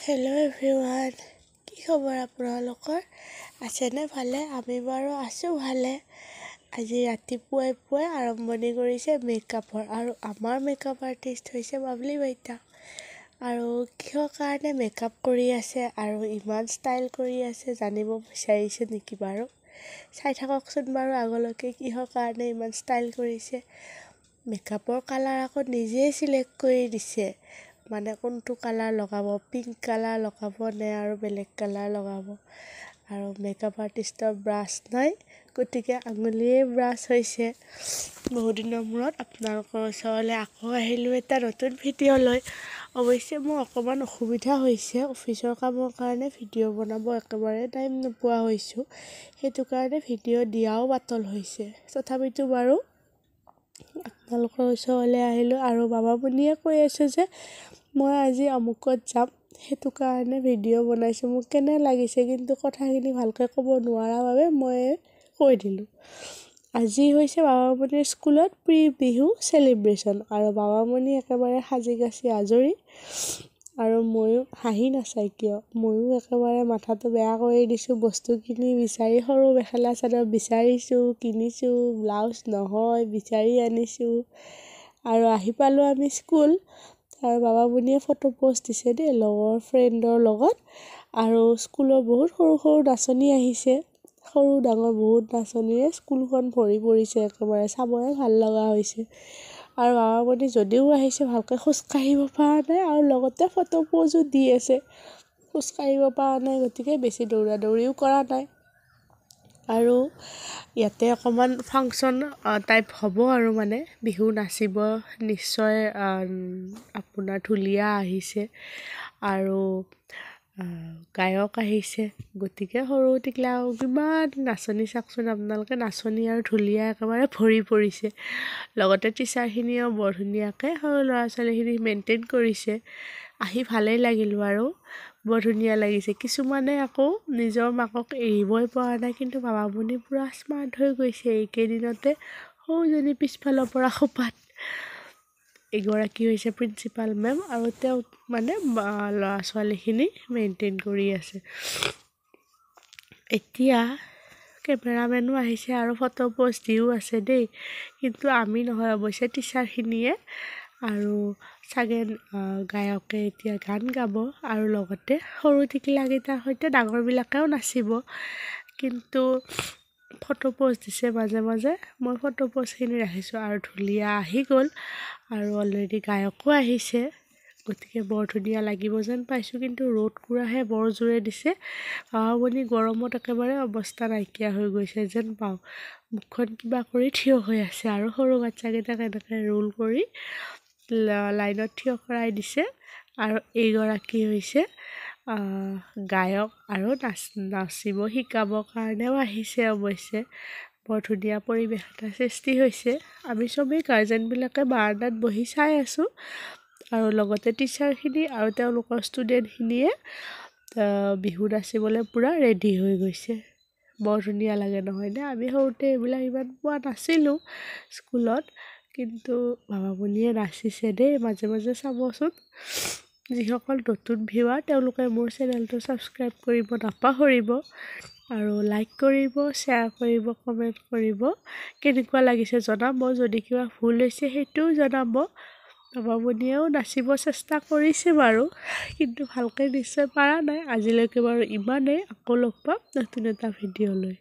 Hello' everyone, কি খবৰ আপোনালোকৰ? আছেনে ভালে? আমি বাৰু আছোঁ ভালে। আজি ৰাতিপুৱাই পুৱাই আৰম্ভণি কৰিছে মেকআপৰ, আৰু আমাৰ মেকআপ আৰ্টিষ্ট হৈছে বাবলি বাইতা। আৰু কিহৰ কাৰণে মেকআপ কৰি আছে আৰু ইমান ষ্টাইল কৰি আছে জানিব বিচাৰিছে নেকি বাৰু? চাই থাককচোন বাৰু আগলৈকে কিহৰ কাৰণে ইমান ষ্টাইল কৰিছে। মেকআপৰ কালাৰ আকৌ নিজেই চিলেক্ট কৰি দিছে, মানে কোনটো কালাৰ লগাব, পিংক কালাৰ লগাব নে আৰু বেলেগ কালাৰ লগাব। আৰু মেকআপ আৰ্টিষ্টৰ ব্ৰাছ নাই, গতিকে আঙুলিয়ে ব্ৰাছ হৈছে। বহুদিনৰ মূৰত আপোনালোকৰ ওচৰলৈ আকৌ আহিলোঁ এটা নতুন ভিডিঅ' লৈ। অৱশ্যে মোৰ অকণমান অসুবিধা হৈছে, অফিচৰ কামৰ কাৰণে ভিডিঅ' বনাব একেবাৰে টাইম নোপোৱা হৈছোঁ, সেইটো কাৰণে ভিডিঅ' দিয়াও পাতল হৈছে। তথাপিতো বাৰু আপোনালোকৰ ওচৰলৈ আহিলোঁ। আৰু বাবামণিয়ে কৈ আছে যে মই আজি আমুকত যাম, সেইটো কাৰণে ভিডিঅ' বনাইছোঁ। মোক কেনে লাগিছে কিন্তু কথাখিনি ভালকৈ ক'ব নোৱাৰা বাবে মই কৈ দিলোঁ। আজি হৈছে বাবামণিৰ স্কুলত প্ৰি বিহু চেলিব্ৰেশ্যন, আৰু বাবামণি একেবাৰে সাজি কাচি আজৰি। আৰু ময়ো হাঁহি নাচায় কিয়, ময়ো একেবাৰে মাথাটো বেয়া কৰি দিছোঁ। বস্তু কিনি বিচাৰি সৰু মেখেলা চাদৰ বিচাৰিছোঁ, কিনিছোঁ, ব্লাউজ নহয় বিচাৰি আনিছোঁ। আৰু আহি পালোঁ আমি স্কুল। আৰু বাবামণিয়ে ফটো প'ষ্ট দিছে দেই লগৰ ফ্ৰেণ্ডৰ লগত। আৰু স্কুলৰ বহুত সৰু সৰু নাচনী আহিছে, সৰু ডাঙৰ বহুত নাচনীৰে স্কুলখন ভৰি পৰিছে, একেবাৰে চাবহে ভাল লগা হৈছে। আৰু বাবামণি যদিও আহিছে ভালকৈ খোজকাঢ়িব পৰা নাই, আৰু লগতে ফটো প'জো দি আছে। খোজকাঢ়িব পৰা নাই গতিকে বেছি দৌৰা দৌৰিও কৰা নাই। আৰু ইয়াতে অকণমান ফাংচন টাইপ হ'ব আৰু, মানে বিহু নাচিব নিশ্চয়। আপোনাৰ ঢুলীয়া আহিছে আৰু গায়ক আহিছে, গতিকে সৰু টিকলা কিমান নাচনী চাওকচোন আপোনালোকে, নাচনী আৰু ঢুলীয়া একেবাৰে ভৰি পৰিছে। লগতে টিচাৰখিনিয়েও বৰ ধুনীয়াকৈ সৰু ল'ৰা ছোৱালীখিনি মেইনটেইন কৰিছে। আহি ভালেই লাগিল বাৰু, বৰ ধুনীয়া লাগিছে। কিছুমানে আকৌ নিজৰ মাকক এৰিবই পৰা নাই, কিন্তু বাবামণি পূৰা স্মাৰ্ট হৈ গৈছে এইকেইদিনতে। সৰুজনী পিছফালৰ পৰা খোপাত এগৰাকী হৈছে প্ৰিন্সিপাল মেম, আৰু তেওঁ মানে ল'ৰা ছোৱালীখিনি মেইনটেইন কৰি আছে। এতিয়া কেমেৰামেনো আহিছে আৰু ফটো প'ষ্ট দিও আছে দেই, কিন্তু আমি নহয় অৱশ্যে, টিচাৰখিনিয়ে। আৰু চাগে গায়কে এতিয়া গান গাব, আৰু লগতে সৰু টিকলাকেইটাৰ সৈতে ডাঙৰবিলাকেও নাচিব। কিন্তু ফটো প'ষ্ট দিছে মাজে মাজে, মই ফটো প'ষ্টখিনি ৰাখিছোঁ। আৰু ঢুলীয়া আহি গ'ল, আৰু অলৰেডি গায়কো আহিছে, গতিকে বৰ ধুনীয়া লাগিব যেন পাইছোঁ। কিন্তু ৰ'দ কুৰাহে বৰ জোৰে দিছে। বাবামণি গৰমত একেবাৰে অৱস্থা নাইকিয়া হৈ গৈছে যেন পাওঁ, মুখখন কিবা কৰি থিয় হৈ আছে। আৰু সৰু বাচ্ছাকেইটাক এনেকৈ ৰোল কৰি লাইনত থিয় কৰাই দিছে। আৰু এইগৰাকী হৈছে গায়ক, আৰু নাচিব শিকাবৰ কাৰণেও আহিছে। অৱশ্যে বৰ ধুনীয়া পৰিৱেশ এটা সৃষ্টি হৈছে। আমি চবেই গাৰ্জেনবিলাকে বাৰাণ্ডাত বহি চাই আছোঁ, আৰু লগতে টিচাৰখিনি আৰু তেওঁলোকৰ ষ্টুডেণ্টখিনিয়ে বিহু নাচিবলৈ পূৰা ৰেডি হৈ গৈছে। বৰ ধুনীয়া লাগে নহয়নে? আমি সৰুতে এইবিলাক ইমান পোৱা নাছিলোঁ স্কুলত, কিন্তু বাবামণিয়ে নাচিছে দেই। মাজে মাজে চাবচোন। যিসকল নতুন ভিউৱাৰ তেওঁলোকে মোৰ চেনেলটো ছাবস্ক্ৰাইব কৰিব নাপাহৰিব, আৰু লাইক কৰিব, শ্বেয়াৰ কৰিব, কমেণ্ট কৰিব, কেনেকুৱা লাগিছে জনাব, যদি কিবা ভুল হৈছে সেইটোও জনাব। বাবামণিয়েও নাচিব চেষ্টা কৰিছে বাৰু, কিন্তু ভালকৈ নিশ্চয় পৰা নাই। আজিলৈকে বাৰু ইমানেই, আকৌ লগ পাম নতুন এটা ভিডিঅ' লৈ।